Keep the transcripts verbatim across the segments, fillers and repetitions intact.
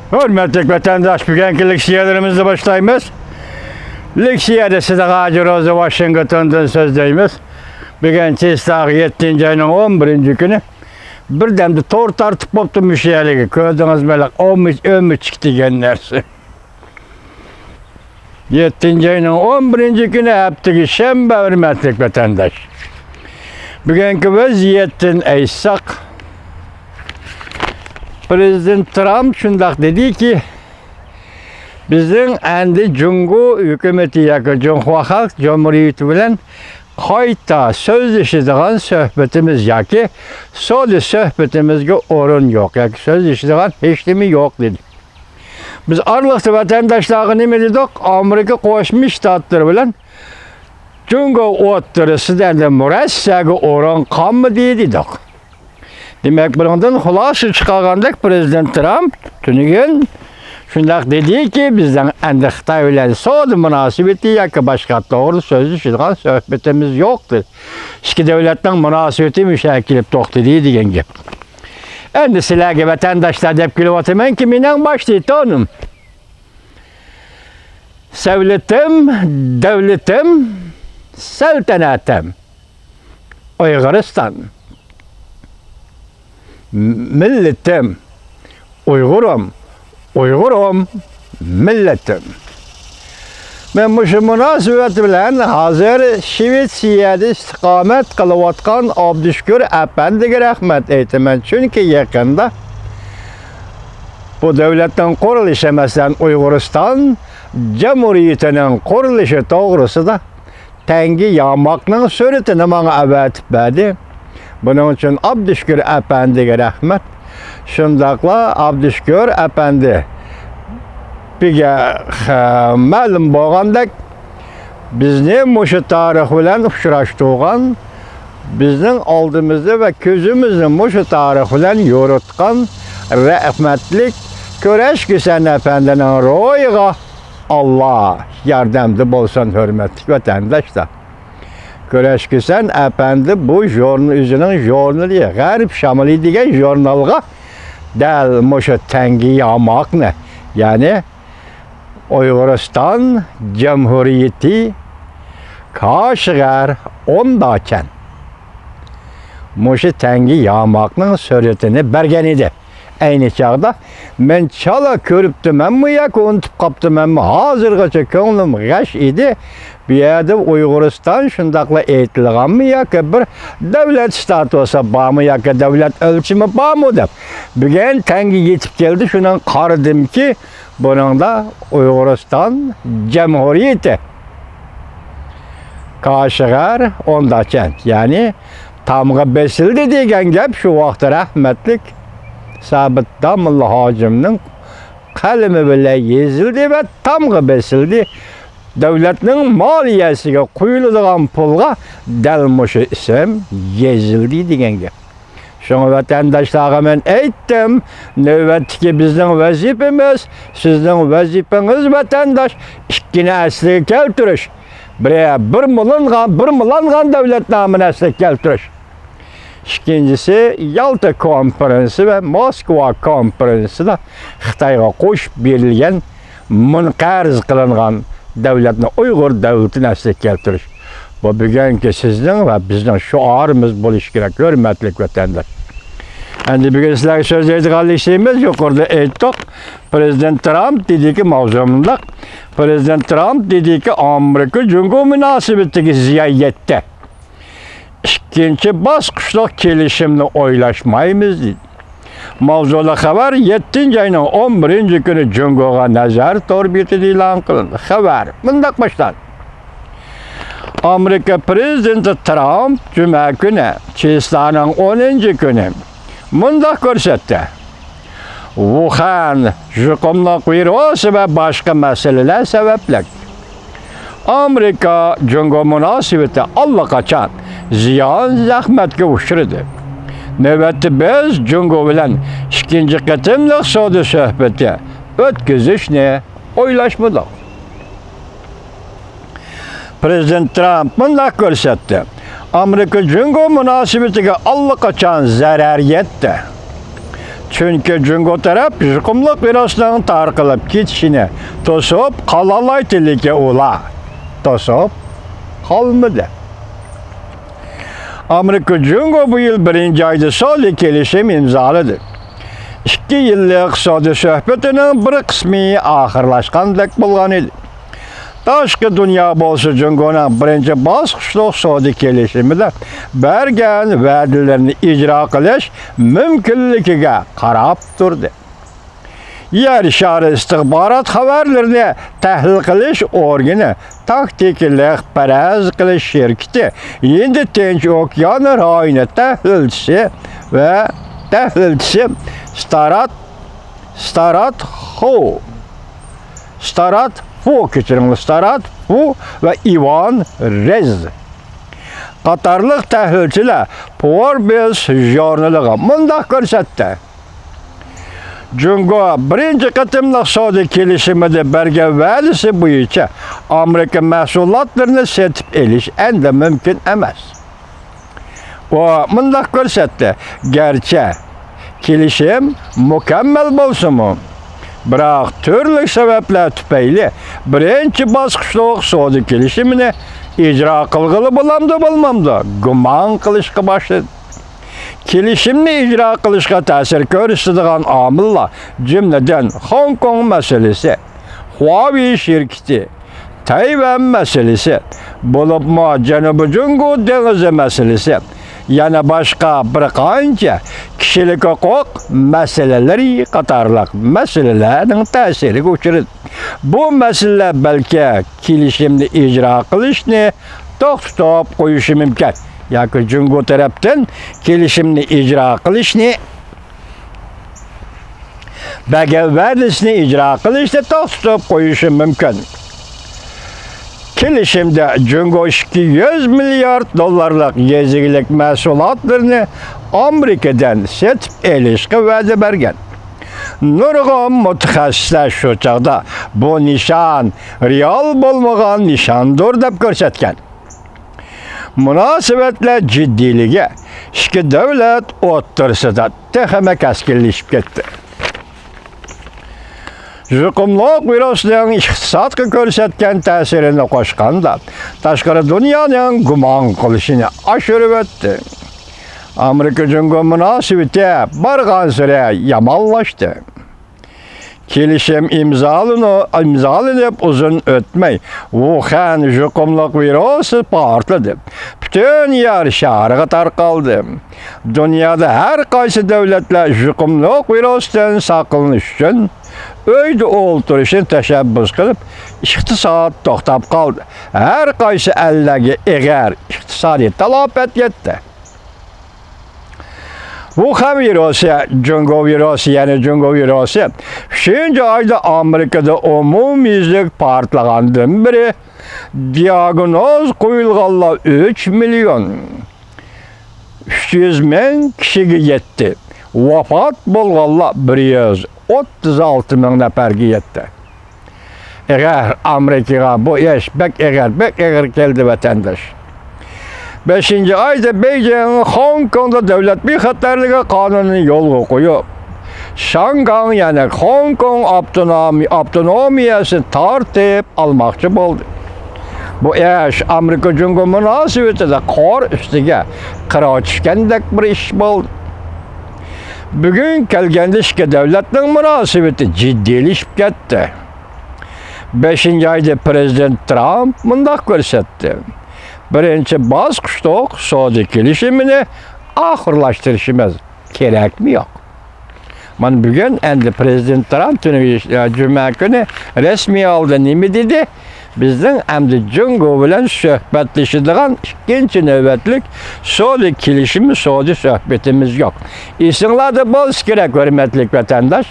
ھۆرمەتلىك ۋەتەنداش، بۈگۈنكى لېكسىيەلىرىمىزنى باشلايمىز. لېكسىيەدە سىدىق ھاجى روزى ۋاشىنگتوندىن سۆزلەيمىز. بۈگۈن چېسلاغ يەتتىنچى ئاينىڭ ئون بىرىنچى كۈنى. بىردەمدە تور تارتىپ بوپتۇ مۇشۇ يەرگە. كۆردىڭىزمۇ، ئۆمۈچۈك دېگەن نەرسە. يەتتىنچى ئاينىڭ ئون بىرىنچى كۈنى، ھەپتىگە شەنبە، ھۆرمەتلىك ۋەتەنداش. بۈگۈنكى ۋەزىيەتتىن ئېيتساق، پرېزىدېنت ترامپ شۇنداق دېدىكى، بىزنىڭ ئەمدى جۇڭگو ھۆكۈمىتى ياكى جۇڭخۇا خەلق جۇمھۇرىيىتى بىلەن قايتا سۆزلىشىدىغان سۆھبىتىمىز ياكى سودا سۆھبىتىمىزگە ئورۇن يوق ياكى سۆزلىشىدىغان ھېچنېمە يوق، دېدى. بىز ئارىلىقتا ۋەتەنداشلارغا نېمە دېدۇق؟ ئامېرىكا قوشما شتاتلىرى بىلەن جۇڭگو ئوتتۇرىسىدا ئەمدى مۇرەسسەگە ئورۇن قالمىدى، دېدۇق. دېمەك، بۇنىڭدىن خۇلاسە چىقارغاندەك، پرېزىدېنت ترامپ تۈنۈگۈن شۇنداق دېدىكى، بىزنىڭ ئەمدى خىتاي بىلەن سودا مۇناسىۋىتى ياكى باشقا توغرىدا سۆزلىشىدىغان سۆھبىتىمىز يوق، دېدى. ئىككى دۆلەتنىڭ مۇناسىۋىتى مۇشۇ يەرگە كېلىپ توختىدى دېگەن گەپ. ئەمدى سىلەرگە ۋەتەنداشلار دەپ كېلىۋاتىمەنكى، مېنىڭ باش تىتونۇم، سەۋلىتىم، دەۋلىتىم، سەلتەنەتىم، ئۇيغۇرىستان، مىللىتىم، ئۇيغۇرۇم، ئۇيغۇرۇم، مىللىتىم. مەن مۇشۇ مۇناسىۋەت بىلەن ھازىر شىۋېتسىيەدە ئىستىقامەت قىلىۋاتقان ئابدۇشۈكۈر ئەپەندىگە رەھمەت ئېيتىمەن، چۈنكى يېقىندا بۇ دۆلەتنىڭ قۇرۇلۇشى، مەسىلەن، ئۇيغۇرىستان جۇمھۇرىيىتىنىڭ قۇرۇلۇشى توغرىسىدا تەڭگە ياماقنىڭ سۈرىتىنى ماڭا ئەۋەتىپ بەردى. بۇنىڭ ئۈچۈن ئابدۇشۈكۈر ئەپەندىگە رەھمەت. شۇنداقلا ئابدۇشۈكۈر ئەپەندى بىگە، خە-، مەلۇم بولغاندەك، بىزنى مۇشۇ تارىخ بىلەن ئۇچراشتۇرغان، بىزنىڭ ئالدىمىزنى ۋە كۆزىمىزنى مۇشۇ تارىخ بىلەن يورۇتقان رەھمەتلىك كۈرەش كۈسەن ئەپەندىنىڭ روھىغا ئاللا ياردەمدە بولسۇن، ھۆرمەتلىك ۋەتەنداشلار. كۈرەش كۈسەن ئەپەندى بۇ ژۇرن-، ئۆزىنىڭ ژۇرنىلى، غەرب شامىلى دېگەن ژۇرنالغا دەل مۇشۇ تەڭگە ياماقنى، يەنى ئۇيغۇرىستان جۇمھۇرىيىتى، كاشغەر، ئونداچەن، مۇشۇ تەڭگە ياماقنىڭ سۈرىتىنى بەرگەن ئىدى. ئەينى چاغدا مەن چالا كۆرۈپتىمەنمۇ ياكى ئۇنتۇپ قاپتىمەنمۇ، ھازىرغىچە كۆڭلۈم غەش ئىدى. بۇ يەردە ئۇيغۇرىستان شۇنداقلا ئېيتىلغانمۇ ياكى بىر دۆلەت ستاتۇسى بارمۇ ياكى دۆلەت ئۆلچىمى بارمۇ دەپ. بۈگۈن تەڭگە يېتىپ كەلدى، شۇنىڭ قارىدىمكى، بۇنىڭدا ئۇيغۇرىستان جۇمھۇرىيىتى، كاشغەر، ئونداچەن، يەنى تامغا بېسىلدى دېگەن گەپ شۇ ۋاقىتتا رەھمەتلىك سابىت داموللا ھاجىمنىڭ قەلىمى بىلەن يېزىلدى ۋە تامغا بېسىلدى. دۆلەتنىڭ مالىيەسىگە قۇيۇلىدىغان پۇلغا دەل مۇشۇ ئىسىم يېزىلدى دېگەن گەپ. شۇڭا ۋەتەنداشلارغا مەن ئېيتتىم، نۆۋەتتىكى بىزنىڭ ۋەزىپىمىز، سىزنىڭ ۋەزىپىڭىز، ۋەتەنداش، ئىككىنى ئەسلىگە كەلتۈرۈش. بىرى، بىر مىلانغان، بىر مىلانغان دۆلەت نامىنى ئەسلىگە كەلتۈرۈش. ئىككىنچىسى، يالتا كونفېرېنسى ۋە موسكۋا كونفېرېنسىدا خىتايغا قوشۇپ بېرىلگەن مۇنقەرز قىلىنغان دۆلەتنى، ئۇيغۇر دۆلىتىنى ئەسلىگە كەلتۈرۈش. بۇ بۈگۈنكى سىزنىڭ ۋە بىزنىڭ شوئارىمىز بولۇشى كېرەك، ھۆرمەتلىك ۋەتەنداش. ئەمدى بۈگۈن سىلەرگە سۆزلەيدىغان لېكسىيىمىز، يۇقىرىدا ئېيتتۇق، پرېزىدېنت ترامپ دېدىكى، ماۋزۇ مۇنداق، پرېزىدېنت ترامپ دېدىكى، ئامېرىكا جۇڭگو مۇناسىۋىتىگە زىيان يەتتى. ئىككىنچى باسقۇچلۇق كېلىشىمنى ئويلاشمايمىز، دېدى. ماۋزۇلۇق خەۋەر يەتتىنچى ئاينىڭ ئون بىرىنچى كۈنى جۇڭگوغا نەزەر تور بېتىدە ئېلان قىلىندى. خەۋەر مۇنداق باشلاندى. ئامېرىكا پرېزىدېنتى ترامپ جۈمە كۈنى، چېسلانىڭ ئونىنچى كۈنى مۇنداق كۆرسەتتى. ۋۇخەن يۇقۇملۇق ۋىرۇسى ۋە باشقا مەسىلىلەر سەۋەبلىك، ئامېرىكا جۇڭگو مۇناسىۋىتى ئاللىقاچان زىيان زەخمەتكە ئۇچرىدى. نۆۋەتتە بىز جۇڭگو بىلەن ئىككىنچى قېتىملىق سودا سۆھبىتى ئۆتكۈزۈشنى ئويلاشمىدۇق. پرېزىدېنت ترامپ مۇنداق كۆرسەتتى، ئامېرىكا جۇڭگو مۇناسىۋىتىگە ئاللىقاچان زەرەر يەتتى. چۈنكى جۇڭگو تەرەپ يۇقۇملۇق ۋىرۇسنىڭ تارقىلىپ كېتىشىنى توسۇپ قالالايتتى، لېكىن ئۇلار توسۇپ قالمىدى. ئامېرىكا جۇڭگو بۇ يىل بىرىنچى ئايدا سودا كېلىشىم ئىمزالىدى. ئىككى يىللىق سودا سۆھبىتىنىڭ بىر قىسمى ئاخىرلاشقاندەك بولغان ئىدى. تاشقى دۇنيا بولسا جۇڭگونىڭ بىرىنچى باسقۇچلۇق سودا كېلىشىمىدە بەرگەن ۋەدىلىرىنى ئىجرا قىلىش مۇمكىنلىكىگە قاراپ تۇردى. يەر شارى ئىستىخبارات خەۋەرلىرىنى تەھلىل قىلىش ئورگىنى، تاكتىكىلىق پەرەز قىلىش شىركىتى، ھىندى تىنچ ئوكيان رايونى تەھلىلچىسى ۋە تەھلىلچىسى ستارات، ستارات خو، ستارات فو، كەچۈرۈڭلار، ستارات فو ۋە ئىۋان رېز قاتارلىق تەھلىلچىلەر فوربس ژۇرنىلىغا مۇنداق كۆرسەتتى. جۇڭگو بىرىنچى قېتىملىق سودا كېلىشىمىدە بەرگەن ۋەدىسى بويىچە ئامېرىكا مەھسۇلاتلىرىنى سېتىپ ئېلىش ئەمدى مۇمكىن ئەمەس. ئۇ مۇنداق كۆرسەتتى، گەرچە كېلىشىم مۇكەممەل بولسىمۇ، بىراق تۈرلۈك سەۋەبلەر تۈپەيلى بىرىنچى باسقۇچلۇق سودا كېلىشىمىنى ئىجرا قىلغىلى بولامدۇ بولمامدۇ گۇمان قىلىشقا باشلىدى. كېلىشىمنى ئىجرا قىلىشقا تەسىر كۆرسىتىدىغان ئامىللار، جۈملىدىن، خوڭكوڭ مەسىلىسى، خۇاۋېي شىركىتى، تەيۋەن مەسىلىسى، بولۇپمۇ جەنۇبىي جۇڭگو دېڭىزى مەسىلىسى، يەنە باشقا بىر قانچە كىشىلىك ھوقۇق مەسىلىلىرى قاتارلىق مەسىلىلەرنىڭ تەسىرىگە ئۇچرىدى. بۇ مەسىلىلەر بەلكى كېلىشىمنى ئىجرا قىلىشنى توختىتىپ قويۇشى مۇمكىن ياكى جۇڭگو تەرەپتىن كېلىشىمنى ئىجرا قىلىشنى، بەرگەن ۋەدىسىنى ئىجرا قىلىشنى توختىتىپ قويۇشى مۇمكىن. كېلىشىمدە جۇڭگو ئىككى يۈز مىليارد دوللارلىق يېزا ئىگىلىك مەھسۇلاتلىرىنى ئامېرىكىدىن سېتىپ ئېلىشقا ۋەدە بەرگەن. نۇرغۇن مۇتەخەسسىسلەر شۇ چاغدا بۇ نىشان رېئال بولمىغان نىشاندۇر دەپ كۆرسەتكەن. مۇناسىۋەتلەر جىددىيلىكى ئىككى دۆلەت ئوتتۇرىسىدا تېخىمۇ كەسكىنلىشىپ كەتتى. يۇقۇملۇق ۋىرۇسنىڭ ئىقتىسادقا كۆرسەتكەن تەسىرىنى قوشقاندا، تاشقىرى دۇنيانىڭ گۇمان قىلىشىنى ئاشۇرۇۋەتتى. ئامېرىكا جۇڭگو مۇناسىۋىتى بارغانسېرى يامانلاشتى. كېلىشىم ئىمزالىنىپ، ئىمزالىنىپ ئۇزۇن ئۆتمەي، ۋۇخەن يۇقۇملۇق ۋىرۇسى پارتلىدى. پۈتۈن يەر شارىغا تارقالدى. دۇنيادا ھەر قايسى دۆلەتلەر يۇقۇملۇق ۋىرۇستىن ساقلىنىش ئۈچۈن ئۆيدە ئولتۇرۇشنى تەشەببۇس قىلىپ، ئىقتىساد توختاپ قالدى. ھەر قايسى ئەللەرگە ئېغىر ئىقتىسادىي تالاپەت يەتتى. ۋۇخەن ۋىرۇسى، جۇڭگو ۋىرۇسى، يەنى جۇڭگو ۋىرۇسى ئۈچىنچى ئايدا ئامېرىكىدا ئومۇميۈزلۈك پارتلىغاندىن بېرى دىئاگنوز قويۇلغانلار ئۈچ مىليون ئۈچ يۈز مىڭ كىشىگە يەتتى. ۋاپات بولغانلار بىر يۈز ئوتتۇز ئالتە مىڭ نەپەرگە يەتتى. ئېغىر، ئامېرىكىغا بۇ ئىش بەك ئېغىر، بەك ئېغىر كەلدى، ۋەتەنداش. بەشىنچى ئايدا بېيجىڭ خوڭكوڭدا دۆلەت بىخەتەرلىكى قانۇنىنى يولغا قويۇپ، شاڭگاڭ، يەنى خوڭكوڭ ئاپتونومىي-، ئاپتونومىيەسىنى تارتىپ ئالماقچى بولدى. بۇ ئىش ئامېرىكا جۇڭگو مۇناسىۋىتىدە قار ئۈستىگە قىرغاق چۈشكەندەك بىر ئىش بولدى. بۈگۈن كەلگەندە ئىككى دۆلەتنىڭ مۇناسىۋىتى جىددىيلىشىپ كەتتى. بەشىنچى ئايدا پىرېزىدېنت ترامپ مۇنداق كۆرسەتتى، بىرىنچى باسقۇچلۇق سودا كېلىشىمىنى ئاخىرلاشتۇرۇشىمىز كېرەكمۇ يوق؟ مانا بۈگۈن ئەمدى پىرېزىدېنت ترامپ تۈنۈگۈن، جۈمە كۈنى رەسمىي ھالدا نېمە دېدى؟ بىزنىڭ ئەمدى جۇڭگو بىلەن سۆھبەتلىشىدىغان ئىككىنچى نۆۋەتلىك سودا كېلىشىمى، سودا سۆھبىتىمىز يوق. ئېسىڭلاردا بولسا كېرەك، ھۆرمەتلىك ۋەتەنداش.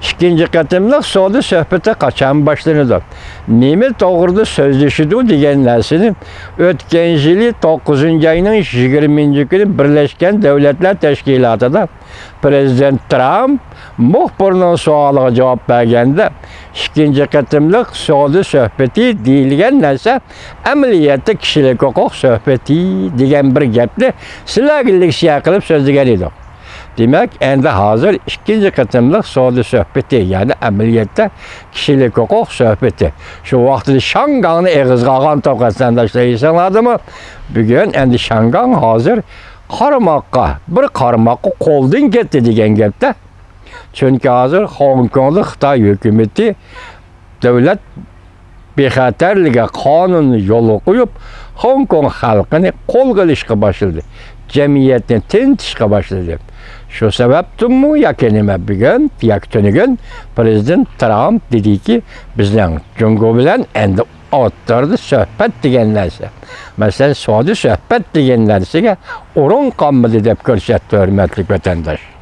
ئىككىنچى قېتىملىق سودا سۆھبىتى قاچان باشلىنىدۇ؟ نېمە توغرىدا سۆزلىشىدۇ دېگەن نەرسىنى ئۆتكەن يىلى توققۇزىنچى ئاينىڭ يىگىرمىنچى كۈنى بىرلەشكەن دۆلەتلەر تەشكىلاتىدا پىرېزىدېنت ترامپ مۇخبىرنىڭ سوئالىغا جاۋاب بەرگەندە، ئىككىنچى قېتىملىق سودا سۆھبىتى دېيىلگەن نەرسە ئەمەلىيەتتە كىشىلىك ھوقۇق سۆھبىتى دېگەن بىر گەپنى سىلەرگە لېكسىيە قىلىپ سۆزلىگەن ئىدۇق. دېمەك، ئەندى ھازىر ئىككىنچى قېتىملىق سودا سۆھبىتى، يەنى ئەمەلىيەتتە كىشىلىك ھوقۇق سۆھبىتى. شۇ ۋاقىتتا شياڭگاڭنى ئېغىزغا ئالغانتۇق، ۋەتەنداشلار، ئېسىڭلاردىمۇ؟ بۈگۈن ئەندى شياڭگاڭ ھازىر قارىماققا، بىر قارىماققا قولدىن كەتتى دېگەن گەپتە. چۈنكى ھازىر خوڭكوڭدا خىتاي ھۆكۈمىتى دۆلەت بىخەتەرلىكى قانۇنىنى يولغا قويۇپ، خوڭكوڭ خەلقىنى قولغا ئېلىشقا باشلىدى، جەمئىيەتنى تىنچىتىشقا باشلىدى. شۇ سەۋەبتىنمۇ ياكى نېمە، بۈگۈن ياكى تۈنۈگۈن پىرېزىدېنت ترامپ دېدىكى، بىزنىڭ جۇڭگو بىلەن ئەندى ئوتتۇرىدا سۆھبەت دېگەن نەرسە، مەسىلەن، سودا سۆھبەت دېگەن نەرسىگە ئورۇن قالمىدى دەپ كۆرسەتتى، ھۆرمەتلىك ۋەتەنداش.